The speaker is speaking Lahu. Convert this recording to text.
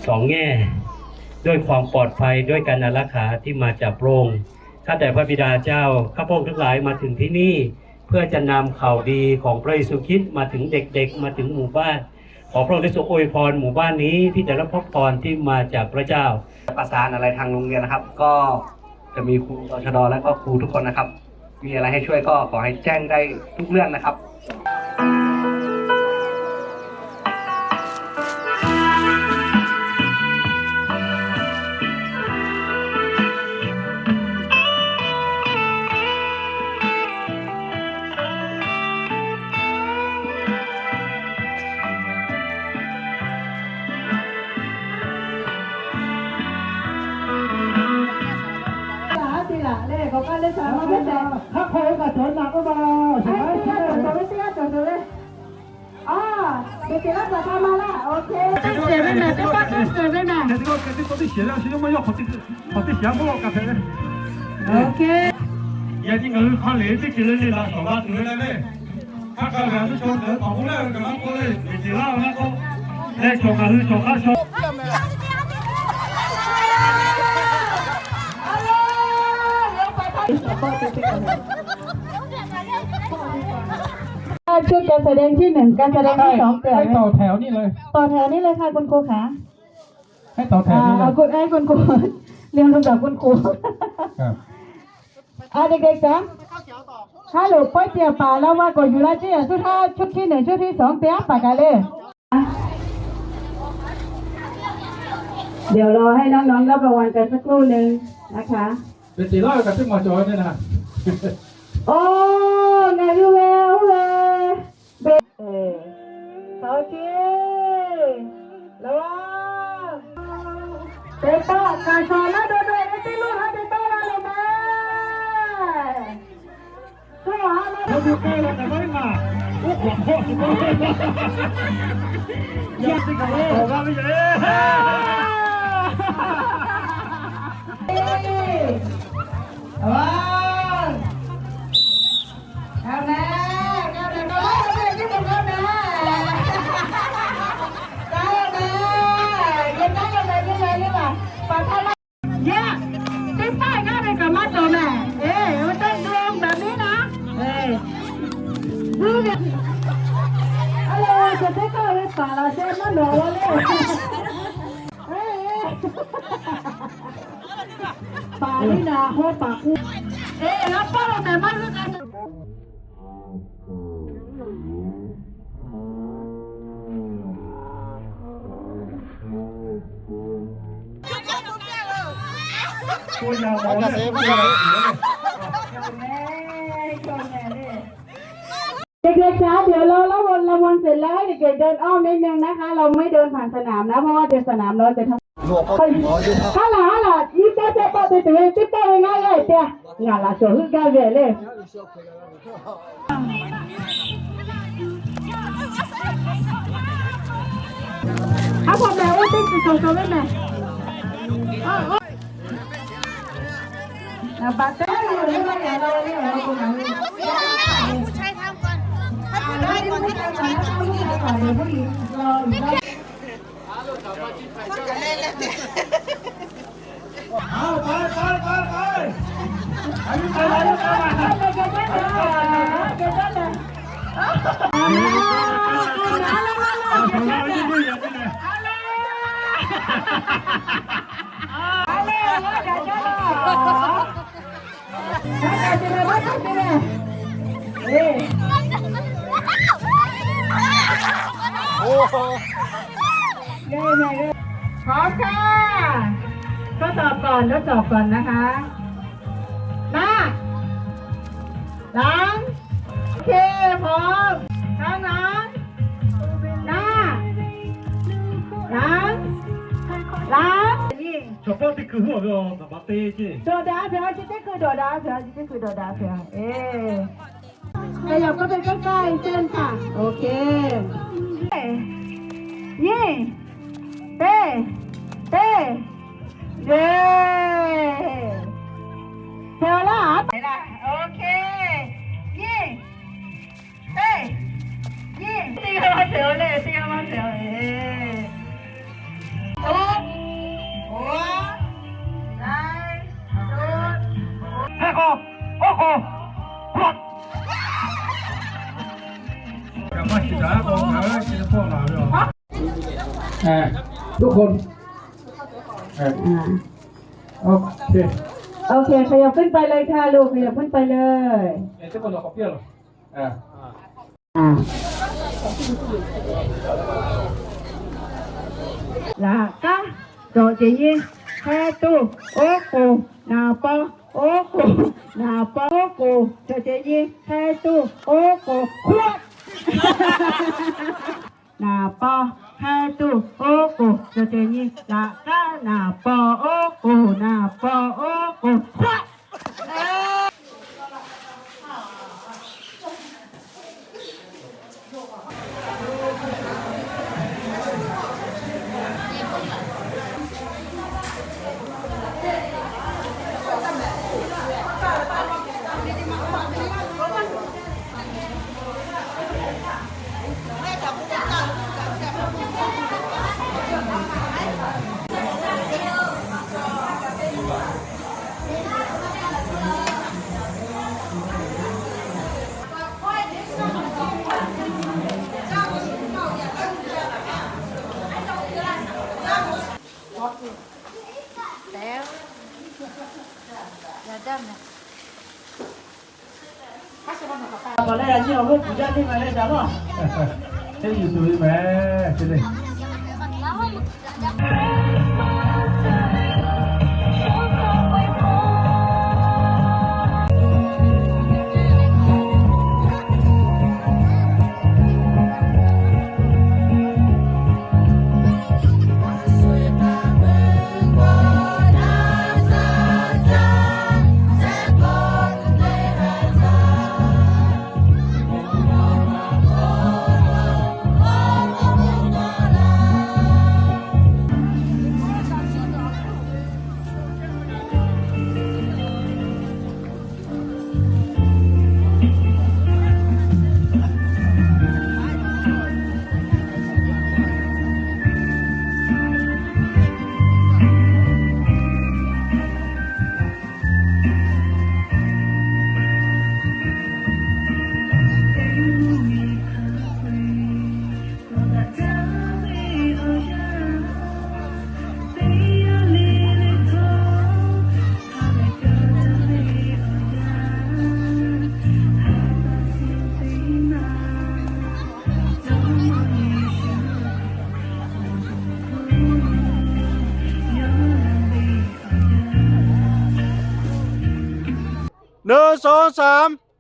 สองแง่ ด้วยความปลอดภัย ด้วยการอารักขาที่มาจากพระองค์ ข้าแต่พระบิดาเจ้า ข้าพระองค์ทั้งหลายมาถึงที่นี่ เพื่อจะนำข่าวดีของพระเยซูคริสต์มาถึงเด็กๆ มาถึงหมู่บ้าน ขอพระองค์ได้ทรงอวยพรหมู่บ้านนี้ที่จะรับพระพรที่มาจากพระเจ้า ประสานอะไรทางโรงเรียนนะครับ ก็จะมีครู ตชด และก็ครูทุกคนนะครับ มีอะไรให้ช่วยก็ขอให้แจ้งได้ทุกเรื่องนะครับ ชุดการแสดงที่หนึ่ง การแสดงที่สอง เกิด ให้ต่อแถวนี่เลย ต่อแถวนี่เลยค่ะคุณครูขา ให้ต่อแถวนี่เลย อ่า เอาคุณ ให้คุณครู เรียนรู้กับคุณครู ครับ อ่า เด็กๆ จ๋า ฮัลโหล เปิดเสียงป่าแล้วว่าก่อนอยู่แล้วเนี่ย ชุดห้า ชุดที่หนึ่ง ชุดที่สอง เตรียมปากกาเลย เดี๋ยวรอให้น้องๆ รับรางวัลกันสักครู่หนึ่งนะคะ เป็นสี่ร้อยกับที่มาจอยเนี่ยนะ โอ้ งานรู้แล้วเลย เบ- เออ โอเค ระวัง เตะปะ การสอนแล้ว โดดๆ ในที่ลูก ให้เตะปะ เราเลยนะ Yeh, teˇ paˆ g'aˇ ve kaꞈ maˇ cawˬ mehˍ. Eˬ, awˬ teˇ dawˇ แบบนี้นะ. Eˬ, zuˇ ve. Aˬ le, cawˬ teˇ kaˇ ve paˍ laˬ sheh maˇ nawˬ la le. Paˍ liˇ naˍ hawˉ paˍ k'oˆ. Eˬ, a paˇ lo tehꞈ maˇ zuhˆ k'ai. Ơ, เด็กๆ จ๋า เดี๋ยวเรารับรางวัลเสร็จแล้วให้เด็กๆ เดินอ้อมนิดนึงนะคะ เราไม่เดินผ่านสนามนะ เพราะว่าเดินสนามเราจะทำ Hk'a laˬ, hk'a laˬ, nyi teˇ pawˆ teˇ pawˆ te tuˬ ve teˇ pawˆ ve ngaˇ g'aˇ te, ngaˬ laˬ shawˍ heuˆ gaˇ ve le. Aˉ hpaw mehˍ, oˇ teˇ ceuˬ cawˬ cawˬ ve mehˍ. Ngaˬ baꞈ teˇ Hk'a ka, ทดสอบก่อน ทดสอบก่อนนะคะ. หน้า หลัง โอเค พร้อม ข้างหลัง หน้า หลัง หลัง Chaw hpawˇ teˇ hkui huˉ ve a, naˍ baꞈ te ceˇ. Dawˬ daꞈ a ve, a chi teˇ hkui dawˬ daꞈ a ve, a chi teˇ hkui dawˬ daꞈ a ve. Eˬ. ขยับเข้าไปใกล้ๆ เส้นค่ะ โอเค นี่ Teˇ, nyiˇ. Hk'e laˇ, OK. Nyiˇ, teˇ, nyiˇ. Teˇ g'aˇ maˇ hpehꞈ-o le, teˇ g'aˇ maˇ hpehꞈ-o le. Oˇ, oˇ, laiˉ, oˇ, hk'e k'o, oˇ k'o, อ่า ทุกคน อ่า โอเค โอเค ขยับขึ้นไปเลยค่ะลูก ขยับขึ้นไปเลย อ่า อ่า laꞈ k'aˉ, cawˬ ceˬ nyi, hk'e tuˬ, oˉ k'oˍ, naˍ paw, oˉ k'oˍ, naˍ paw, oˉ k'oˍ, cawˬ ceˬ nyi, hk'e tuˬ, oˉ k'oˍ, hk'oˆ. Naˍ paw, hk'e tuˬ, oˉ k'oˍ, cawˬ ceˬ nyi, laꞈ k'aˉ naˍ paw, oˉ k'oˍ, naˍ paw, oˉ k'oˍ, hk'oˆ. Neu, shawˉ, shaˍ.